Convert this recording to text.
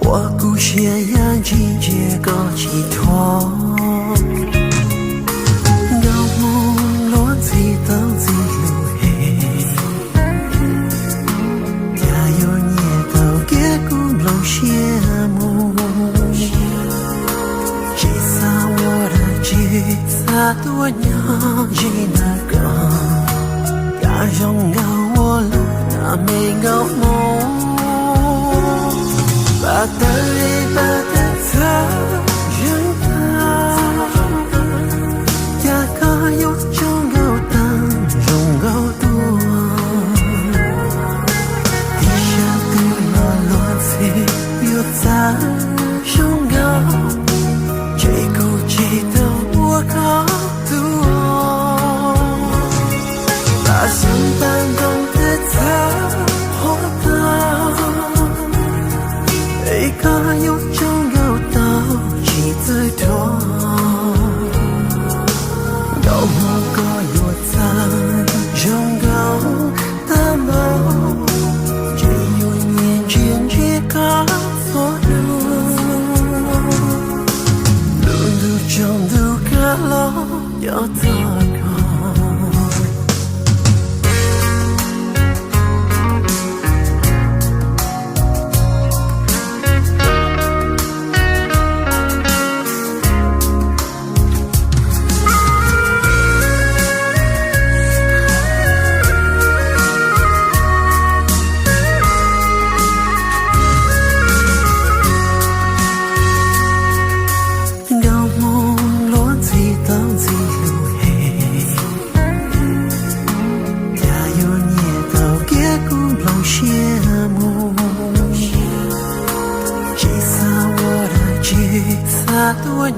Ua kuv siab yam ntsis ntsia koj tsis thuam. Nkauj Hmoob luag ntxhi tau ntxhi lus hem, cas yuav nyiam tau kiag kuv nplooj siab mus. Tsis xav ua dab tsi, xav tuaj nyob ze ntawm koj. Cas zoo nkauj ua luaj na me nkauj Hmoob. Pab tawg li pab tawg txhawv zeeg tag, cas koj yuav tsaug nkauj tag zoo nkauj dua. Ib sab twg los luag ntxhi yuav txawv zoo nkauj, ntshe kuv tsis tau ua koj tus. Pab xeeb pab ntoo tawg txhawv qhuav tag, es koj yuav tsaug nkauj tau tsis txawj dhuav. Nkauj Hmoob koj yuav txawv zoo nkauj tag npaum, ntshe yuav nyiam ntsia ntsia koj txhua hnub. Lub ntuj tsaus ntuj kab los nco txog koj. Nkauj Hmoob luag ntxhi tau ntxhi lus hem, cas yuav nyiam tau kiag kuv nplooj siab mus. Tsis xav ua dab tsi, xav tuaj